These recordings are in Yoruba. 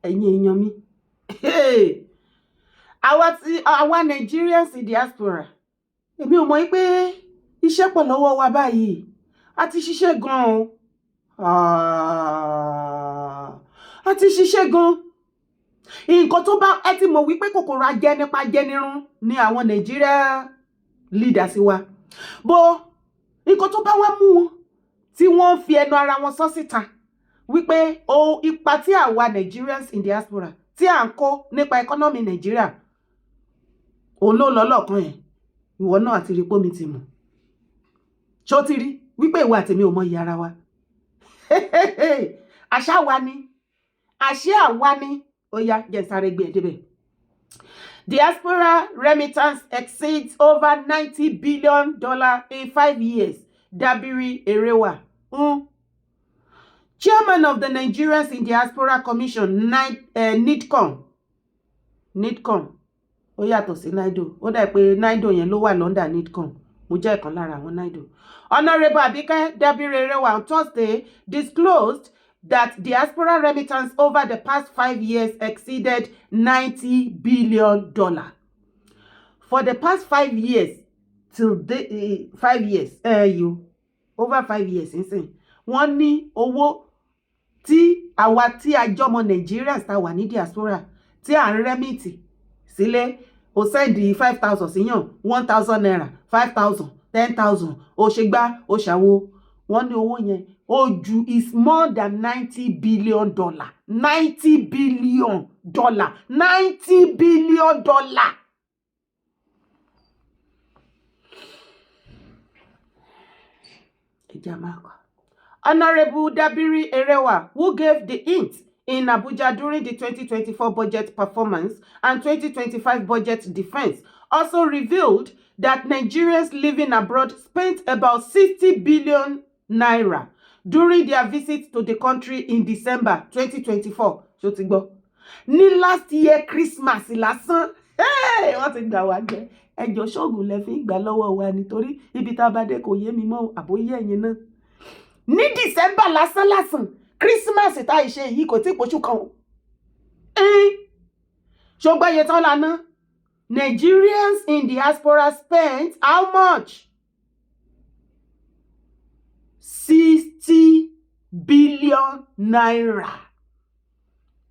Ẹ̀yin èèyàn mi, àwa tí àwa Nigerians in diaspora, èmi ò mọ̀ pé iṣẹ́ pọ̀ lọ́wọ́ wa báyìí. A ti ṣiṣẹ́ gan-an, a ti ṣiṣẹ́ gan-an. Nǹkan tó bá ẹ ti mọ̀ wípé kòkòrò ajẹnipa jẹnirun ni àwọn Nàìjíríà leaders wa bó, nǹkan tó bá wá mú wọn tí wọ́n ń fi ẹnu ara wọn sọ síta wípé o ipa tí àwa Nigerians in diaspora tí à ń kó nípa economy Nàìjíríà, òun ló lọ lọ́ọ̀kan yẹn. Ìwọ náà ti rí pómi ti mú ṣó ti rí wípé ìwọ àtèmi ò mọ iye ara wa. Àṣà wa ni, àṣẹ àwa ni. Ó yá, jẹ́ sáré gbé ẹ débẹ̀. Diaspora remittance exceeds over $90 billion in 5 years. Dabiri Erewa. Chairman of the Nigerians in Diaspora Commission, NIDCOM. NIDCOM. Ó yàtọ̀ sí NIDO. Ó dà pé NIDO yẹn ló wà l'under NIDCOM. Mo jẹ́ ìkan lára àwọn NIDO. Honorable Abike Dabiri Erewa on Thursday disclosed that diaspora remittance over the past 5 years exceeded $90 billion. For the past 5 years, till the 5 years, you over 5 years nsìn, wọ́n ní owó tí àwa tí a jọmọ Nigerians tá wà ní diaspora tí à ń remit sílé, o send 5,000 síyàn, ₦1,000, 5,000, 10,000, o ṣe gbá, o ṣàwo, wọ́n ní owó yẹn ó ju, is more than $90 billion, $90 billion, $90 billion. Honorable Dabiri Erewa, who gave the hint in Abuja during the 2024 budget performance and 2025 budget defense, also revealed that Nigerians living abroad spent about 60 billion naira during their visit to the country in December 2024. Ṣó ti gbọ́? Ní last year Christmas lásán, wọ́n ti gbà wá jẹ. Ẹjọ́, ṣọ́ọ̀gùn lẹ fi ń gbà lọ́wọ́ wa nítorí ibi tá a bá dé kò yé mi mọ́, àbóyé ẹ̀yin náà. Ní December lásán lásán, Christmas tá a ṣe yìí kò tí ì pọ̀ṣù kan o. Ṣùgbọ́n iye tán lana, Nigerians in diaspora spent how much? ₦60 billion.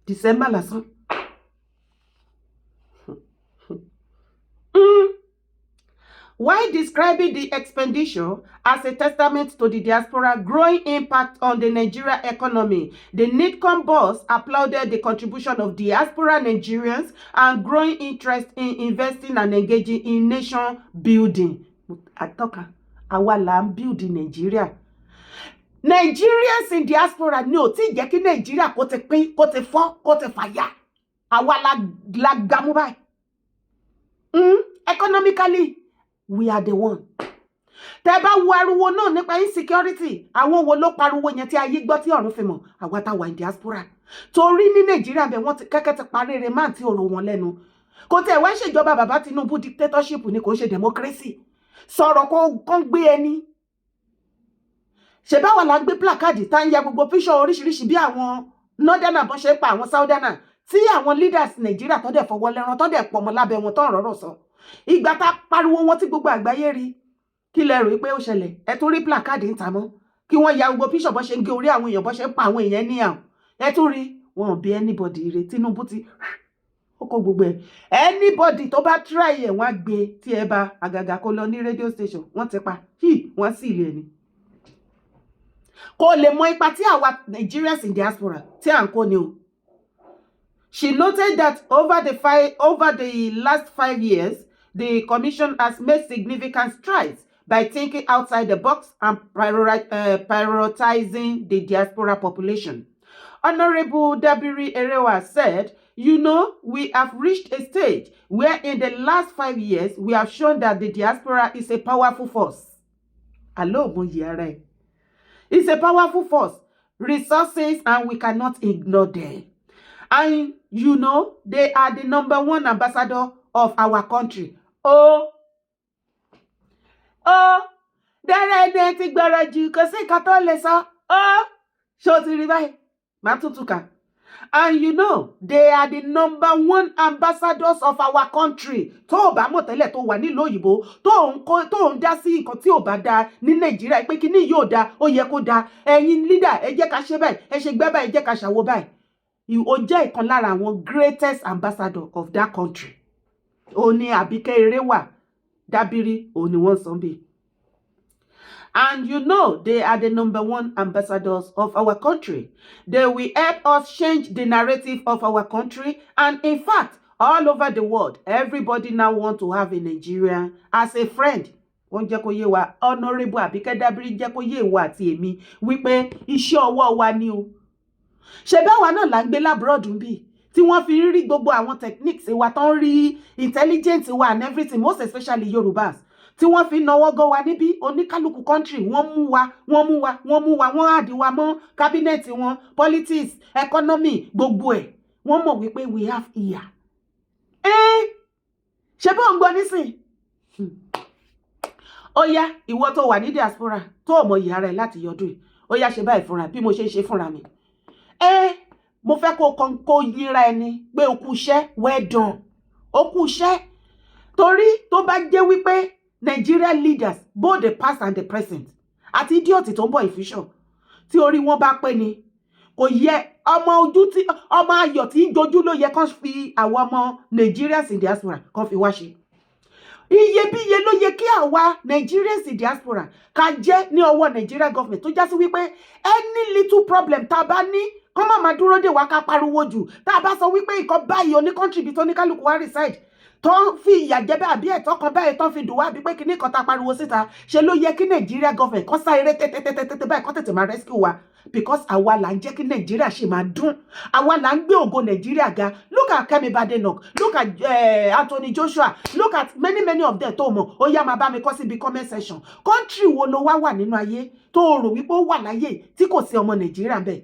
December lásán. While describing the expenditure as a testament to the diaspora growing impact on the Nigeria economy, the NIDCOM boss applauded the contribution of diaspora Nigerians and growing interest in investing and engaging in nation building. Àtọ́ka, àwa là ń build Nigeria. Nigerians in diaspora ni ò tí ì jẹ́ kí Nigeria kó ti pín, kó ti fọ́, kó ti fàya. Àwa la gbámú báyìí. Economically, we are the one. Tẹ́ bá wo ariwo náà nípa insecurity, àwọn wo ló pariwo yẹn tí ayé gbọ́ tí ọ̀run fi mọ̀? Àwa tá wà ní diaspora. Torí ní Nàìjíríà bẹ́ẹ̀, wọ́n ti kẹ́kẹ́ ti parí rẹ̀ máa tí ọ̀rọ̀ wọn lẹ́nu. Kò tẹ̀ wá ṣèjọba bàbá Tinubu, dictatorship ni, kò ṣe democracy. Sọ̀rọ̀ kó kán gbé ẹni. Ṣe báwa la ń gbé placard tá ń ya gbogbo píṣọ oríṣiríṣi bí àwọn northerner bọ́n ṣe ń pa àwọn southerner, tí àwọn leaders Nàìjíríà tó dẹ̀ fọwọ́ lẹ́rán, tó dẹ̀ pọ̀mọ́ lábẹ́ wọn, tó ń rọ́rọ̀ sọ. Ìgbà tá pariwo wọn tí gbogbo àgbáyé rí, kí lẹ rò pé ó ṣẹlẹ̀? Ẹ tún rí placard ń ta mọ́ kí wọ́n ya gbogbo píṣọ̀ bọ́n ṣe ń gé orí àwọn èèyàn, bọ́n ṣe ń pa àwọn èèyàn ní àwọn. Ẹ tún rí wọn ò bí anybody rè. Tinubu ti ó kó gbogbo ẹ. Anybody tó bá try ẹ, wọ́n á gbé tí ẹ bá àgàgà kó lọ ní radio station, wọ́n ti pa hí, wọ́n sì lè ní kó lè mọ ipa tí àwa Nigerians in diaspora tí à ń kó ni o. She noted that over the last 5 years, the commission has made significant strides by thinking outside the box and prioritizing the diaspora population. Honorable Dabiri Erewa said, "We have reached a stage where in the last 5 years, we have shown that the diaspora is a powerful force." Hello, It's a powerful force, resources, and we cannot ignore them. And they are the number one ambassador of our country. Oh, dára ẹni ti gbọ́rọ̀ jù, kò sí nǹkan tó lè sọ. Ó, ṣó ti rí báyìí? Màá tútù kà. And you know, they are the number one ambassadors of our country. Tó o bá mọ̀ tẹ́lẹ̀, tó wà nílùú òyìnbó, tó ń kó, tó ń dá sí nǹkan tí ò bá dáa ní Nàìjíríà pé kíní yóò dáa, ó yẹ kó dáa, ẹ̀yin leader, ẹ jẹ́ ká ṣe báyìí, ẹ ṣe gbẹ́ báyìí, ẹ jẹ́ ká ṣàwo báyìí, ó jẹ́ ìkan lára àwọn greatest ambassador of that country. Ó ní Àbíkẹ́ Eréwà Dábírí, òun ni wọ́n sọ bí. And you know they are the number one ambassadors of our country. They will help us change the narrative of our country. And in fact, all over the world, everybody now want to have a Nigerian as a friend. Wọ́n jẹ́ kó yé wa, Honourable Àbíkẹ́ Dábírí jẹ́ kó yé ìwọ àti èmi wípé iṣẹ́ ọwọ́ wa ni o. Ṣe báwa náà là ń gbé l'abroad bí tí wọ́n fi ń rí gbogbo àwọn techniques wa, tó ń rí intelligence wa and everything, most especially Yorùbás, tí wọ́n fi náwó gan wa níbí. Oníkálukú country, wọ́n mú wa, wọ́n mú wa, wọ́n mú wa, wọ́n add wa mọ́ cabinet wọn, politics, economy, gbogbo ẹ̀. Wọ́n mọ̀ wípé we have ear. Ẹ́ ṣe bó ń gbọ́ nísìn? Ó yá, ìwọ tó wà ní diaspora, tó ò mọ ìyá rẹ láti yọdún yìí, ó yá, ṣe báyìí fúnra bí mo ṣe ń ṣe fúnra mi. Ẹ mo fẹ́ kó kó yíra ẹni pé o kú iṣẹ́, well done, o kú iṣẹ́, torí tó bá jẹ́ wípé Nigeria leaders, both the past and the present, àti idiot tó ń bọ̀ in future, tí orí wọn bá pé ni, kò yẹ ọmọ ojú tí ọmọ ayọ̀ tí ń jojú ló yẹ kán fi àwọn ọmọ Nigerians in diaspora kán fi wá ṣe. Iyebíye ló yẹ kí àwa Nigerians in diaspora ká jẹ́ ní ọwọ́ Nigeria government, tó já sí wípé any little problem tá a bá ní, kán má máa dúró dè wá ká pariwo jù. Tá a bá sọ wípé nǹkan báyìí oní country bíi tó ní kálukú wá reside tó ń fi ìyà jẹ bẹ́ẹ̀, àbí ẹ̀tọ́ kan báyìí tó ń fi dùn wá, àbí pé kinní kan tá a pariwo síta, ṣe ló yẹ kí Nigeria government kó sá eré tẹ́tẹ́tẹ́tẹ́ báyìí, kó tètè máa rescue wa, because àwa là ń jẹ́ kí Nàìjíríà ṣe máa dún, àwa là ń gbé ògo Nàìjíríà ga. Look at Kemi Badenoch, look at Anthony Joshua, look at many many of them tó mọ̀. Ó yá, máa bá mi kọ síbi comment section, country wo ló wá wà nínú ayé tó o rò wípé ó wà láyé tí kò sí ọmọ Nàìjíríà bẹ́ẹ̀?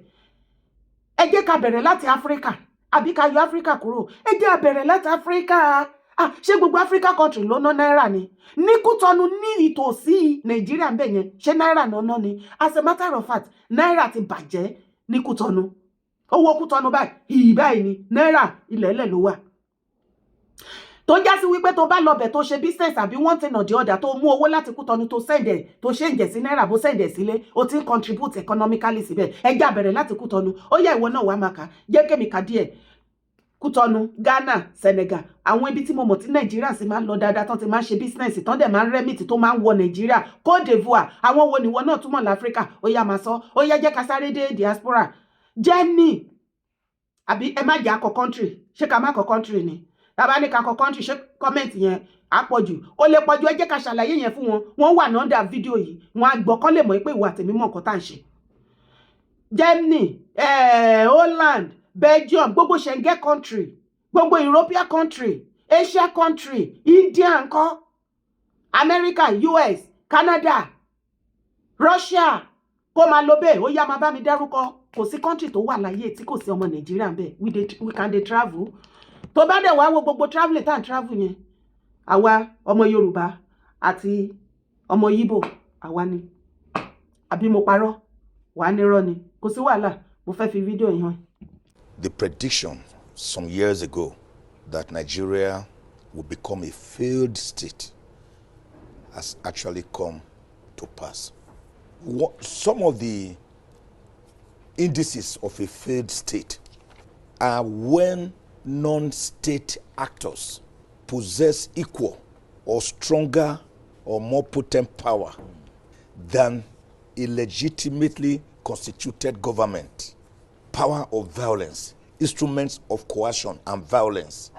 Ẹ jẹ́ ká bẹ̀rẹ̀ láti Áfíríkà, àbí ká yọ Áfíríkà kúrò? Ẹ jẹ́ á bẹ̀rẹ̀ láti Áfíríkà. Ah, ṣé gbogbo Africa country ló ná náírà ni? Ní Kútọ́nù, ní ìtòsí Nàìjíríà ń bẹ̀ yẹn, ṣé náírà náà ná ni? As a matter of fact, náírà ti bàjẹ́ ní Kútọ́nù. Owó Kútọ́nù báyìí, ìyí báyìí ni náírà, ilẹ̀ẹ́lẹ̀ ló wà, tó já sí wípé tó bá lọ bẹ̀, tó ṣe business àbí one thing or the other, tó mú owó láti Kútọ́nù, tó send ẹ̀, tó ṣe ń jẹ̀ sí náírà, bó send ẹ̀ sílé, ó ti ń contribute economically síbẹ̀. Ẹ já bẹ̀rẹ̀ láti Kútọ́nù. Ó yá, ìwọ náà wàá máa kà, jẹ́ kémi kà díẹ̀. Kútọ́nù, Ghana, Senegal, àwọn ibi tí mo mọ̀ tí Nàìjíríà sì máa ń lọ dáadáa, tán ti máa ń ṣe business, tán dẹ̀ máa ń remit tó máa ń wọ Nàìjíríà. Côte d'Ivoire. Àwọn wo nìwọ náà túmọ̀ láfíríkà? Ó yá, máa sọ. Ó yá, jẹ́ ká sáré dé diaspora. Germany, àbí ẹ má jẹ́ akọ country? Ṣé ká má kọ country ni? Tàbá ní ká kọ country, ṣé comment yẹn á pọ̀ jù? Ó lè pọ̀ jù. Ẹ jẹ́ ká ṣàlàyé yẹn fún wọn. Wọ́n wà under fídíò yìí, wọ́n á gbọ́, kán lè mọ̀ pé ìwà àtẹ̀mí mọ̀ nǹkan tá à ń ṣe. Germany, Holland, Belgium, gbogbo Schengen country, gbogbo European country, Asia country, India ńkọ́, America, US, Canada, Russia, kó máa lọ bẹ́ẹ̀. Ó yá, máa bá mi dárúkọ. Kò sí country tó wà láyé tí kò sí ọmọ Nàìjíríà ń bẹ̀. We can dey travel. Tó bá dẹ̀ wá wo gbogbo travelling tá à ń travel yẹn, àwa ọmọ Yorùbá àti ọmọ Yíbò, àwa ni. Àbí mo parọ́? Wà á nírọ́ ni. Kò sí wàhálà, mo fẹ́ fi fídíò yìí hàn. The prediction some years ago that Nigeria would become a failed state has actually come to pass. Some of the indices of a failed state are when non-state actors possess equal or stronger or more potent power than a legitimately constituted government. Power of violence, instruments of coercion and violence,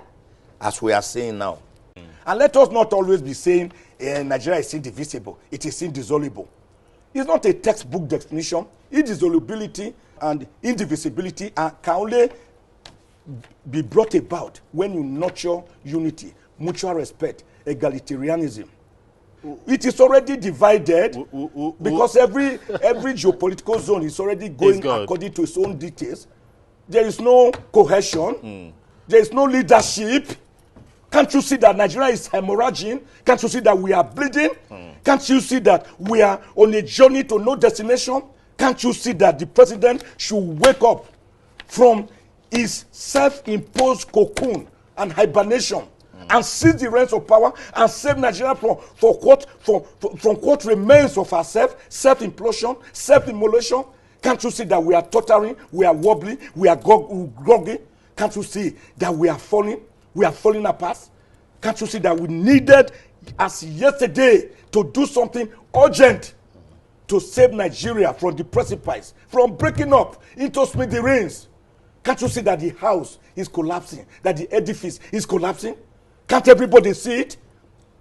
as we are seeing now. And let us not always be saying Nigeria is indivisible, it is indissoluble. It's not a textbook definition. Indissolubility and indivisibility can only be brought about when you nurture unity, mutual respect, egalitarianism. It is already divided because every geopolitical zone is already going God. According to its own details. There is no cohesion. There is no leadership. Can't you see that Nigeria is hemorrhaging? Can't you see that we are bleeding? Can't you see that we are on a journey to no destination? Can't you see that the president should wake up from his self-imposed cocoon and hibernation and seize the reins of power and save Nigeria from for what from what remains of ourselves, self-implosion, self-immolation? Can't you see that we are tottering, we are wobbling, we are groggy? Can't you see that we are falling? We are falling apart? Can't you see that we needed, as yesterday, to do something urgent to save Nigeria from the precipice, from breaking up into smithereens? Can't you see that the house is collapsing, that the edifice is collapsing? Can't everybody see it?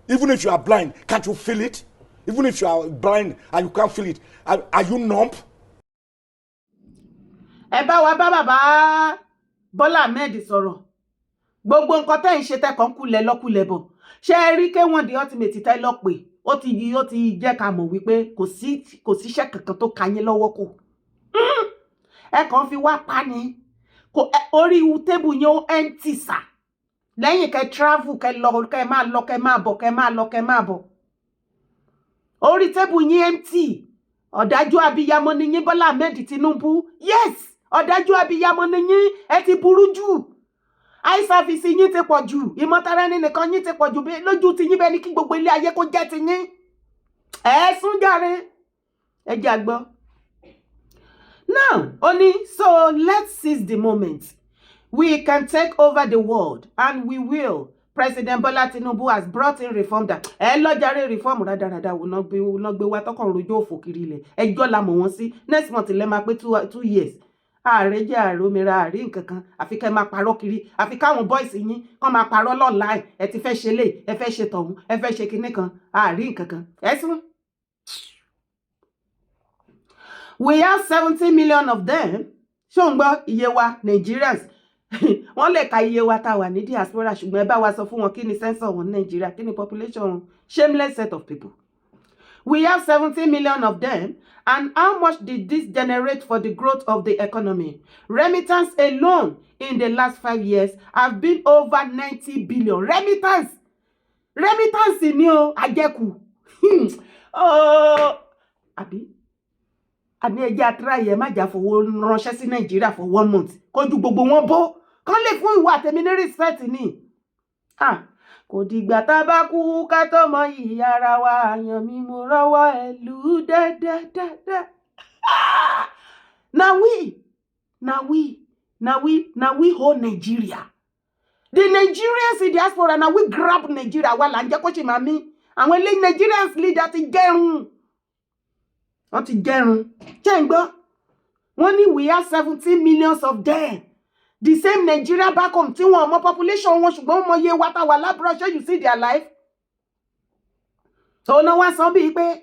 Even if you are blind, can't you feel it? Even if you are blind and you can't feel it, are you numb? Ẹ bá wa bá bàbá Bọ́lá Ahmed sọ̀rọ̀. Gbogbo nǹkan tẹ́ ń ṣe, tẹ́kàn ń kulẹ̀ lọ́kulẹ̀ bọ̀, ṣé ẹ rí K1 the Ultimate tẹ́ lọ pé ó ti jẹ́ ká mọ̀ wípé kò síṣẹ́ kankan tó ka yín lọ́wọ́ kù. Ẹ kàn fi wá pa ni. Kò orí table yẹn ó empty sà, lẹ́yìn kẹ́ travel, kẹ́ lọ, kẹ́ máa lọ, kẹ́ máa bọ̀, kẹ́ máa lọ, kẹ́ máa bọ̀. Orí table yín empty. Ọ̀dájú abiyamọ ni yín, Bọ́lá Ahmed Tinubu. Yes, ọ̀dájú abiyamọ ni yín. Ẹ ti burú jù. Eye service yín ti pọ̀ jù. Ìmọ̀tara ẹni nìkan yín ti pọ̀ jù. Lójú ti yín, bẹ́ẹ̀ ni kí gbogbo ilé ayé kó jẹ́ ti yín. Ẹ sún jàre, ẹ jẹ́ àgbọ́. Now, ó ní, "So let's seize the moment. We can take over the world and we will. President Bola Tinubu has brought in reform that" ẹ lọ́jàre. Reform rádaràda wò náà gbé wá tọkàn rojọ́ òfò kiri ilẹ̀. Ẹjọ́ la mọ̀ wọ́n sí. Next month lẹ́ máa pé 2 years. Ààrẹ jẹ́ ààrẹ omira àrí nǹkan kan, àfi kẹ́ máa parọ́ kiri, àfi káwọn boys yín kán máa parọ́ online. Ẹ ti fẹ́ ṣe lé, ẹ fẹ́ ṣe tọ̀hún, ẹ fẹ́ ṣe kinní kan, àárí nǹkan kan. Ẹ sún. "We have 70 million of them." Ṣó ń gbọ́ iye wa Nigerians? Wọ́n lè ka iye wa tá a wà ní diaspora, ṣùgbọ́n ẹ bá wa sọ fún wọn, kí ni census wọn ní Nàìjíríà? Kí ni population wọn? Shameless set of people. "We have 70 million of them, and how much did this generate for the growth of the economy? Remittance alone in the last 5 years have been over 90 billion." Remittance, remittance ni o, àjẹkù. Oh, àbí àní ẹjẹ́ àtúráyẹ má jà fowó ránṣẹ́ sí Nàìjíríà for one month, kójú gbogbo wọn bó kán lè fún ìwà àtẹ̀mí ní respect ni. Ah, kò dìgbà tá a bá kú ká tó mọ ìyá ara wa. Àyàn mi, mo rọ́wọ́ ẹ lù ú dáadáa. Na we hold Nigeria. The Nigerians in diaspora, na we grab Nigeria. Wa là ń jẹ́ kó ṣe máa mí. Àwọn ilé Nigerians leader ti jẹ́rùn, wọ́n ti jẹ́rùn. Ṣé ń gbọ́? Wọ́n ní we have 17 millions of them. The same Nigeria back home tí wọn mọ population wọn, ṣùgbọ́n wọ́n mọ iye wa tá wà l'abroad. Ṣé you see their life? Tó náà wá sọ bíi pé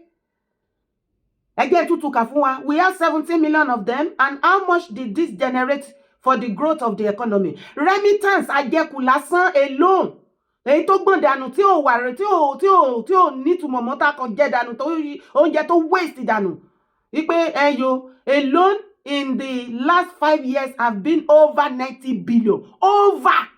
ẹjẹ́ tútù kà fún wa. "We have 17 million of them, and how much did this generate for the growth of the economy? Remittance, àjẹkù lásán alone, èyí tó gbọ̀n dànù, tí ò wà, tí ò nítumọ̀ mọ́, tá a kan jẹ dànù, tó oúnjẹ tó waste dànù, wípé ẹyọ alone in the last 5 years have been over 90 billion." Over.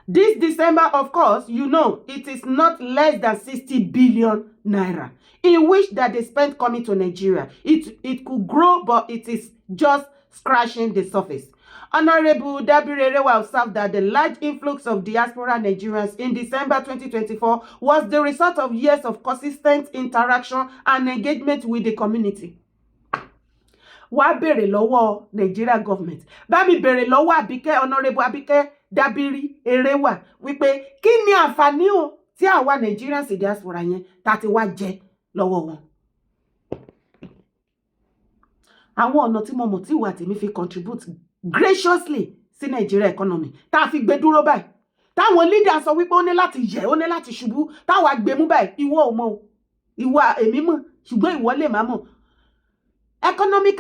"This December, of course, you know, it is not less than 60 billion naira in which that they spent coming to Nigeria. It could grow, but it is just scratching the surface." Honorable Dabiri Erewa observed that the large influx of diaspora Nigerians in December 2024 was the result of years of consistent interaction and engagement with the community. Wá béèrè lọ́wọ́ Nigeria government, bá mi béèrè lọ́wọ́ Àbíkẹ́, Honorable Àbíkẹ́ Dábírí Erewa, wípé kí ni àǹfààní o tí àwa Nigerians diaspora yẹn tá ti wá jẹ lọ́wọ́ wọn? Àwọn ọ̀nà tí mo mọ̀ tí ìwà tèmi fi contribute graciously sí Nigeria economy tá a fi gbé dúró báyìí, táwọn leader sọ wípé ó ní láti yẹ, ó ní láti ṣubú, táwa gbé mú báyìí, ìwọ ò mọ̀ o. Ìwọ, èmi mọ̀, ṣùgbọ́n ìwọ lè má mọ̀. Economy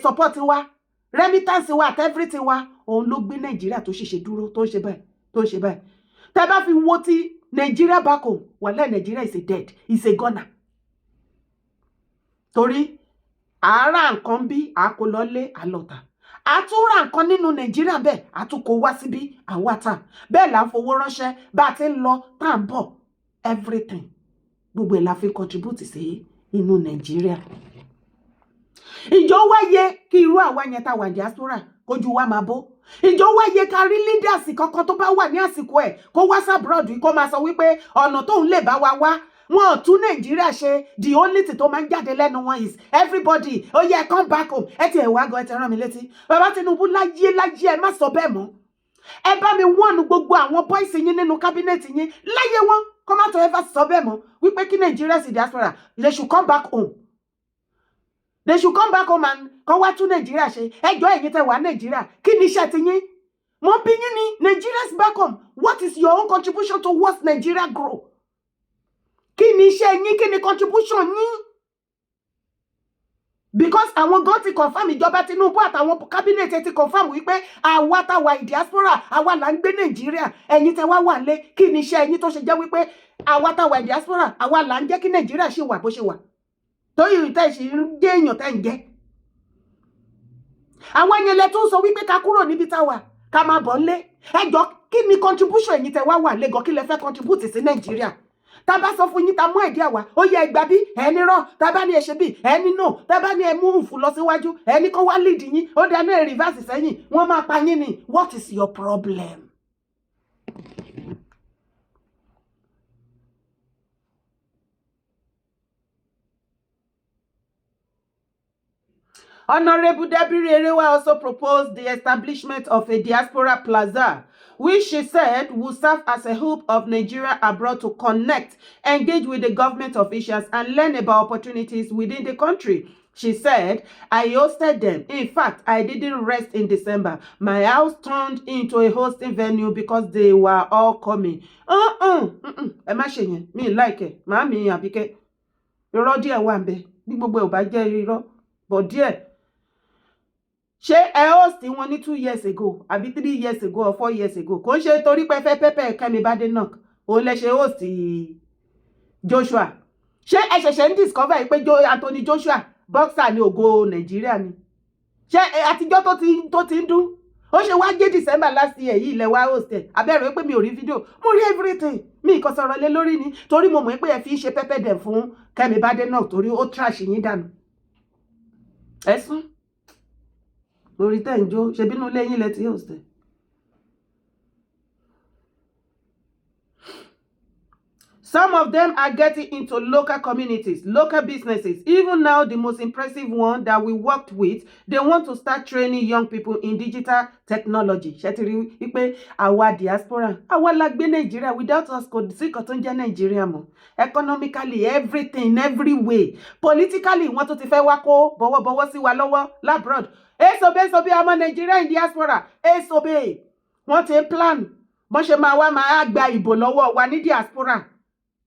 support wa, remittance wa àti everything wa, òun ló gbé Nàìjíríà tó ṣìṣe dúró, tó ń ṣe báyìí, tó ń ṣe báyìí. Tẹ bá fi wo ti Nàìjíríà back home, wàhálà, Nàìjíríà is a dead, is a goner, torí àárà nǹkan bí àkólọ́lé àlọ́ta, àtúnra nǹkan nínú Nàìjíríà bẹ́ẹ̀, àtúnkò wá síbí àwa tà bẹ́ẹ̀, là ń fowó ránṣẹ́ bá a ti ń lọ tá à ń bọ̀. Everything, gbogbo ẹ̀ la fi contribute sí inú Nàìjíríà. Ìjọ wá yẹ kí irú àwa yẹn tá wà diaspora kójú wa máa bó? Ìjọ wá yẹ ká rí leaders kankan tó bá wà ní àsìkò ẹ̀ kó wá sí abroad, kó máa sọ wípé ọ̀nà tóun lè bá wa wá, wọn ò tún Nàìjíríà ṣe? The only thing tó máa ń jáde lẹ́nu wọn is everybody ó yẹ come back home. Ẹ ti ẹ̀ wá gan, ẹ ti rán mi létí. Bàbá Tinubu, láyé láyé, ẹ má sọ bẹ́ẹ̀ mọ́. Ẹ bá mi wọ́n gbogbo àwọn boys yín nínú cabinet yín láyé wọn kó má tó ever sọ bẹ́ẹ̀ mọ́ wípé kí Nigerians in diaspora, they should come back home, they should come back home and kọ́ wá tún Nàìjíríà ṣe. Ẹjọ́, ẹ̀yin tẹ́ wà Nàìjíríà, kí ni iṣẹ́ ti yín? Mo bí yín ní Nigerians back home, what is your own contribution towards Nigeria grow? Kí ni iṣẹ́ yín? Kí ni contribution yín? Because àwọn gan ti confirm, ìjọba Tinubu àtàwọn cabinet ti confirm wípé àwa táwa in diaspora, àwa là ń gbé Nàìjíríà. Ẹ̀yin tẹ́ wá wà lé, kí ni iṣẹ́ yín tó ṣe jẹ́ wípé àwa táwa in diaspora, àwa là ń jẹ́ kí Nàìjíríà ṣe wà bó ṣe wà, torí tẹ́ ṣe ń gé èèyàn tẹ́ ń jẹ́? Àwọn yẹn lẹ tún sọ wípé ká kúrò níbi táwa, ká máa bọ̀ ńlé. Ẹjọ́, kí ni contribution ẹ̀yin tẹ́ wá wà lé gan? Kí lẹ fẹ́ contribute sí Nàìjíríà? Tá a bá sọ fún yín, tá a mú ẹ̀dí àwa, ó yẹ ẹgbà bí ẹni rọ. Tá a bá ní ẹ ṣe bí ẹni no, tá a bá ní ẹ mú òfò lọ síwájú, ẹni kó wá lead yín, ó dáná ẹ reverse sẹ́yìn, wọ́n máa pa yín ni. What is your problem? Honorable Dabiri Erewa also proposed the establishment of a diaspora plaza, which she said would serve as a hub of Nigeria abroad to connect, engage with the government officials, and learn about opportunities within the country. She said, "I hosted them. In fact, I didn't rest in December. My house turned into a hosting venue because they were all coming." Ẹ má ṣe yẹn, mi like ẹ̀, màámi Àbíkẹ́. Irọ́ díẹ̀ wà ń bẹ, bí gbogbo ẹ̀ ò bá jẹ́ irọ́, bọ̀ díẹ̀. Ṣé ẹ host wọn ní 2 years ago àbí 3 years ago or 4 years ago? Kò ń ṣe torí pé fẹ́ pẹ́pẹ́ Kẹ́mi Badenoch òun lẹ ṣe host Joshua. Ṣé ẹ ṣẹ̀ṣẹ̀ ń discover yìí pé Anthony Joshua boxer ní ògo Nàìjíríà ni? Ṣé àtijọ́ tó ti ń dún, ó ṣe wá jẹ́ December last year yìí ilẹ̀ wá host ẹ̀? Abẹ́rẹ́ pé mi ò rí fídíò, mo rí everything, mi kò sọ̀rọ̀ lé lórí ni, torí mo mọ̀ pé ẹ fi ń ṣe pẹ́pẹ́ dẹ̀ fún Kẹ́mi Badenoch, torí ó trash yín dànù. Ẹ̀sùn lórí tẹ́ ń jó, ṣe bínú lẹ́yìn lẹ ti host ẹ̀. Some of them are getting into local communities, local businesses. Even now, the most impressive one that we worked with, they want to start training young people in digital technology. Ṣé ti rí wípé àwa diaspora, àwa la gbé Nàìjíríà? Without us, kò sí nǹkan tó ń jẹ́ Nàìjíríà mọ́. Economically, everything, every way. Politically, wọ́n tún ti fẹ́ wá kó bọ̀wọ̀bọ̀wọ̀ sí wa lọ́wọ́ l'abroad. Èsobe sobe ọmọ Nàìjíríà in diaspora, èsobe. Wọ́n ti ń plan bọ́n ṣe máa wá máa gba ìbò lọ́wọ́ wa ní diaspora.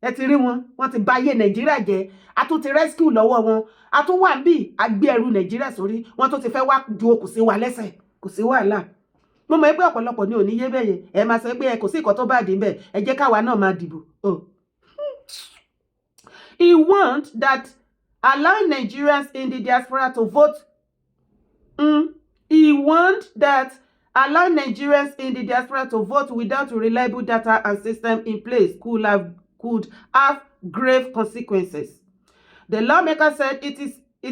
Ẹ ti rí wọn, wọ́n ti bà ayé Nàìjíríà jẹ́. A tún ti rescue lọ́wọ́ wọn, a tún wà bí a gbé ẹrù Nàìjíríà sórí, wọ́n tún ti fẹ́ wá ju okùn sí wa lẹ́sẹ̀. Kò sí wàhálà. Mo mọ̀ pé ọ̀pọ̀lọpọ̀ ní òní yé bẹ́yẹn. Ẹ máa sọ pé ẹ kò sí nǹkan tó bá dì bẹ́ẹ̀, ẹ jẹ́ káwa náà máa dìbò. Oh. He warned that allowing Nigerians in the diaspora to vote. He warned that allowing Nigerians in the diaspora to vote without reliable data and system in place could have grave consequences. The lawmaker said it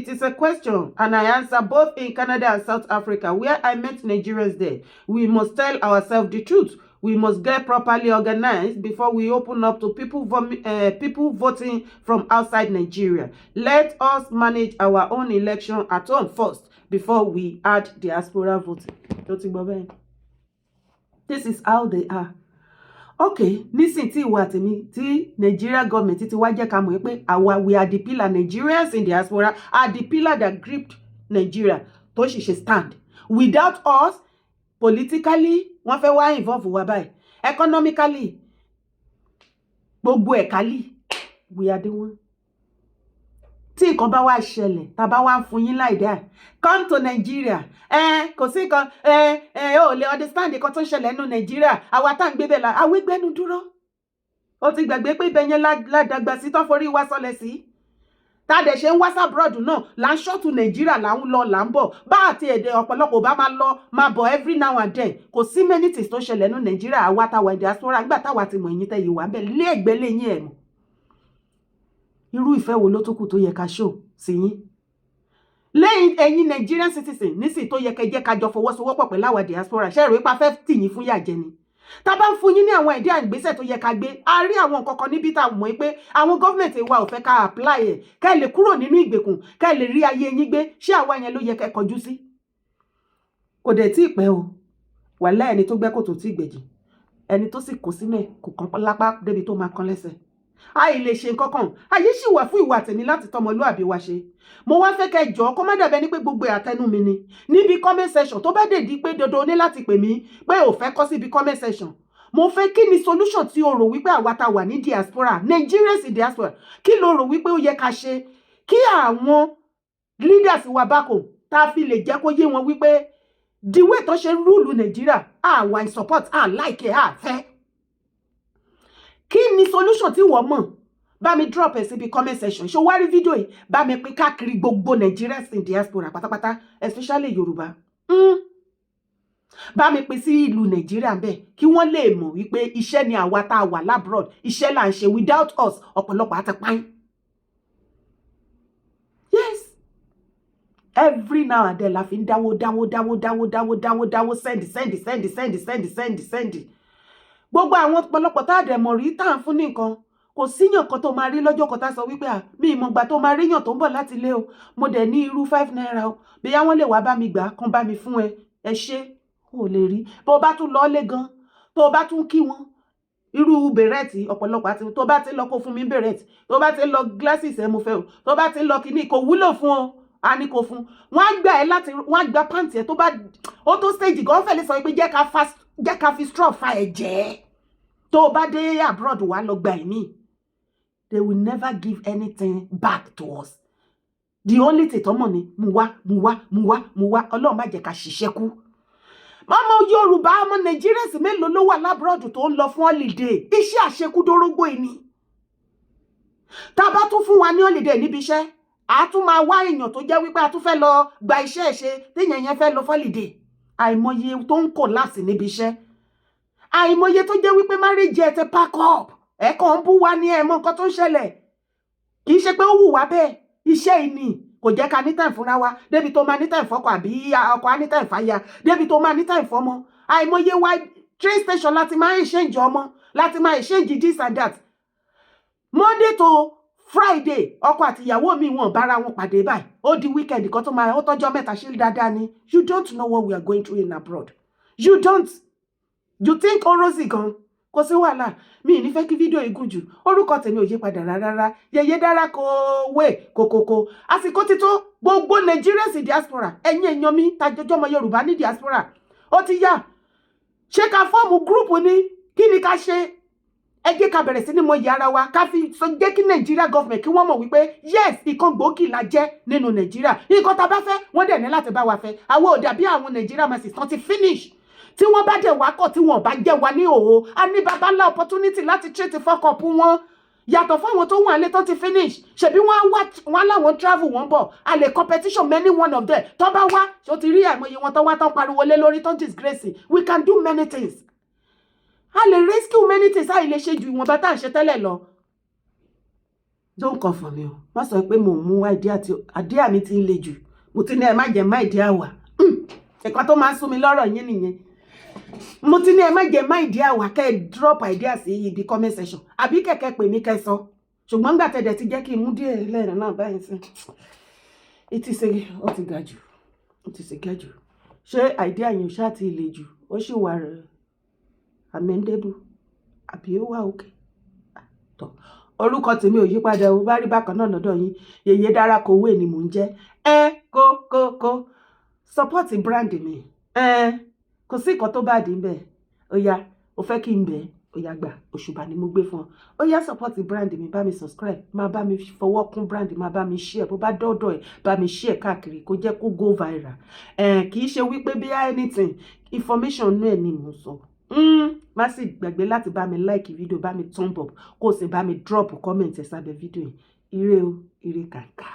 is a question and I answer both in Canada and South Africa, where I met Nigerians there. We must tell ourselves the truth. We must get properly organized before we open up to people voting from outside Nigeria. Let us manage our own election at home first before we add diaspora voting. This is how they are. Okay, nísìn tí ìwọ àtèmi tí Nigeria government ti wá jẹ́ ká mọ̀ pé àwa, we are the pillar. Nigerians in diaspora are the pillar that gripped Nigeria tó sì ṣe stand. Without us, politically, wọ́n fẹ́ wá involve wa báyìí, economically, gbogbo ẹ̀kálì, we are the one. Tí nǹkan bá wá ṣẹlẹ̀, tá a bá wá ń fún yín láìdá, come to Nigeria, ẹ kò sí nǹkan, ẹ ẹ ò lè understand nǹkan tó ń ṣẹlẹ̀ nínú Nàìjíríà. Àwa tá à ń gbé bẹ́ẹ̀ la àwí gbẹ́nu dúró. Ó ti gbàgbé pé ibẹ̀ yẹn ládàgbà sí tó forí wá sọlẹ̀ sí, tá a dẹ̀ ṣe ń wá s'abroad náà, là ń ṣọ́ọ̀tù Nàìjíríà, là ń lọ, là ń bọ̀. Bá àti èdè ọ̀pọ̀lọpọ̀ bá máa lọ máa bọ̀ every now and then, kò sí many things tó ṣẹlẹ̀ nínú Nàìjíríà. Àwa táwa diaspora nígbà táwa ti mọ̀, ẹ̀yìn tẹ́ yìí wà ń bẹ̀ lé ẹ̀gbẹ́ lẹ́yìn ẹ̀ mọ̀, irú ìfẹ́ wo ló tó kù tó yẹ ká ṣó sí yín? Lẹ́yìn ẹ̀yin Nigerian citizen nísìnyí tó yẹ kẹ́ jẹ́ ká jọ fọwọ́sowọ́pọ̀ pẹ̀lú àwa diaspora, ṣe rò ipa fẹ́ tì yín fún yà jẹ ni? Tá bá ń fún yín ní àwọn ìdí àgbésẹ̀ tó yẹ ká gbé, a rí àwọn nǹkan kan níbi tá a mọ̀ pé àwọn government wa ò fẹ́ ká apply ẹ̀, ká lè kúrò nínú ìgbèkùn, ká lè rí ayé yín gbé. Ṣé àwa yẹn ló yẹ kẹ́ kọjú sí? Kò dẹ̀ tí ì pẹ́ o. Wàhálà, ẹni tó gbẹ́ kòtò tí ì gbẹ̀jì, ẹni tó sì kó sínú ẹ̀ kò kán lápá débi tó máa kán lẹ́sẹ̀. Àì lè ṣe nǹkan kan, àyè sì wà fún ìwà tèmi láti tọmọlúàbí wa ṣe. Mo wá fẹ́ kẹ́ jọ kó má dàbẹ́ ní pé gbogbo àtẹnu mi ni níbi comment section. Tó bá dé di pé dandan o ní láti pè mí pé ò fẹ́ kọ́ síbi comment section, mo fẹ́ kí ni solution tí o rò wípé àwa ta wà ní diaspora, Nigerians in diaspora, kí ló rò wípé ó yẹ ká ṣe kí àwọn leaders wa bákò tá a fi lè jẹ́ kó yé wọn wípé the way tó ṣe rule Nàìjíríà, àwa in support, à like ẹ̀, à fẹ́. Kí ni solution tí wọ́n mọ̀? Bá mi drop ẹ̀ síbi comment section. Ṣé o wá rí fídíò yìí? Bá mi pín káàkiri gbogbo Nigerians in diaspora pátápátá, especially Yorùbá. Bá mi pín sí ìlú Nàìjíríà ń bẹ̀ kí wọ́n lè mọ̀ wípé iṣẹ́ ni àwa tá a wà l'abroad, iṣẹ́ là ń ṣe. Without us, ọ̀pọ̀lọpọ̀ á ti páyín. Yes, every now and then la fi ń dáwó dáwó dáwó dáwó dáwó dáwó dáwó, send, send, send, send, send, send, send. Gbogbo àwọn ọ̀pọ̀lọpọ̀ tá a dẹ̀ mọ̀ rí tá à ń fún ní nǹkan, kò síyàn kan tó máa rí lọ́jọ́ kan tá a sọ wípé, à mi ìmọ̀gbà tó máa ríyàn tó ń bọ̀ láti ilé o, mo dẹ̀ ní irú 5 naira o, bóyá wọ́n lè wá bá mi gbà kán bá mi fún ẹ, ẹ ṣé, ò lè rí. Bó o bá tún lọ lé gan, tó o bá tún kí wọn, irú beret ọ̀pọ̀lọpọ̀ àti tó bá ti lọ kó fún mi beret, tó bá ti lọ glasses ẹ mo fẹ́ o, tó bá ti lọ kíní kò wúlò fún ọ, a ní kò fún wọn, á gbà ẹ láti wọn á gba pant ẹ. Tó bá ó tó stage gan, fẹ́ lè sọ pé jẹ́ ká fi straw fa ẹ̀jẹ̀. Tó o bá dé abroad, wàá lọ gba ẹ̀mí. They will never give anything back to us. The only thing tó mọ̀ ni mú wá, mú wá, mú wá, mú wá. Ọlọ́run má jẹ́ ká ṣiṣẹ́ kú. Ọmọ Yorùbá, ọmọ Nàìjíríà sì mélòó ló wà l'abroad tó ń lọ fún holiday? Iṣẹ́ àṣekúdórógbó yìí ni. Tá a bá tún fún wa ní holiday níbi iṣẹ́, a tún máa wá èèyàn tó jẹ́ wípé a tún fẹ́ lọ gba iṣẹ́ ẹ̀ ṣe téèyàn yẹn fẹ́ lọ holiday. Àìmọye tó ń collapse níbi iṣẹ́, àìmọye tó jẹ́ wípé marriage ẹ ti pack up. Ẹ̀ kàn ń bú wa ní ẹ̀ mọ̀ nǹkan tó ń ṣẹlẹ̀. Kì í ṣe pé ó wù wá bẹ́ẹ̀, iṣẹ́ yìí ni kò jẹ́ ká ní time fúnra wa débi tó máa ní time fọ́kọ, àbí ọkọ á ní time fáya, débi tó máa ní time fọ́mọ. Àìmọye wa, train station láti máa ń exchange ọmọ, láti máa exchange this and that. Monday to Friday, ọkọ àti ìyàwó mi wọn bára wọn pàdé báyìí. Ó di weekend kan tó máa ó tọ́jọ́ 3 ṣe dáadáa ni. You don't know what we are going through in abroad. You don't. You think ó rosy gan. Kò sí wàhálà, mi ì ní fẹ́ kí fídíò yìí gùn jù. Orúkọ tèmi ò yí padà rárá, Yèyé Dára kò wé kòkòkò. Àsìkò ti tó, gbogbo Nigerians in diaspora, ẹ̀yin èèyàn mi tàjọjọ́ ọmọ Yorùbá ní diaspora, ó ti yá. Ṣé ká form group ni? Kí ni ká ṣe? Ẹ jẹ́ ká bẹ̀rẹ̀ sí ní mọ ìyá ara wa, ká fi sọ jẹ́ kí Nàìjíríà government kí wọ́n mọ̀ wípé yes, ìkan gbòógì la jẹ́ nínú Nàìjíríà. Nǹkan tá a bá fẹ́, wọ́n dẹ̀ ní láti bá wa fẹ́. Àwọn ò dàbí àwọn Nàìjíríà masses tán ti finish. Tí wọ́n bá dẹ̀ wá kọ̀, tí wọ́n bá jẹ́ wa ní òhò, a ní baba ńlá opportunity láti treat fuck up wọn, yàtọ̀ fáwọn tó wà lé tó ti finish. Ṣebí wọ́n wá, wọ́n láwọn travel, wọ́n bọ̀, a lè competition many one of them. Tó bá wá, ṣó ti rí àìmọye wọn tó wá tó ń pariwo lé lórí, tó ń disgrace? We can do many things. A lè rescue many things. Àì lè ṣe ju ìwọ̀nba tá à ń ṣe tẹ́lẹ̀ lọ. Don't come for me o. Wọ́n sọ pé mò ń mú idea tí idea mi ti ń le jù. Mo ti ní ẹ má jẹ́ má idea wà. Ẹ̀kan tó máa ń sún mi lọ́rọ̀ yín nìyẹn. Mo ti ní ẹ má jẹ́ má idea wà. Kẹ́ ẹ drop idea sí ibi comment section, àbí kẹ̀kẹ́ pè mí kẹ́ sọ. Ṣùgbọ́n gbà tẹ̀dẹ̀ ti jẹ́ kí n mú díẹ̀ lẹ́nu náà báyìí sí, it is a ó ti ga jù, ó ti ṣe ga jù. Ṣé idea yẹn ò ṣáà ti le jù, ó sì wà amendable, àbí ó wà òkè tọ́? Orúkọ tèmi ò yípadà o, bá rí bákan náà lọ́dọ̀ yín. Yèyé Dára Kowé ni mò ń jẹ́. Ẹ kó kó kó support brand mi. Ẹ kò sí nǹkan tó bá dì í bẹ́ẹ̀. Ó yá, o fẹ́ kí n bẹ́ẹ̀, ó yá gbà, òṣùbà ni mo gbé fún ọ. Ó yá, support brand mi, bá mi subscribe, máa bá mi fọwọ́ kún brand, máa bá mi share. Bó bá dọ́dọ̀ ẹ̀, bá mi share káàkiri, kó jẹ́ kó go viral. Ẹ̀ kì í ṣe wípé bí anything, information nú ẹ̀ ni mò ń sọ. Má sì gbàgbé láti bá mi like video, bá mi thumb up, kó o sì bá mi drop comment ẹ̀ sábẹ́ fídíò yìí. Ire o, ire kàǹkà.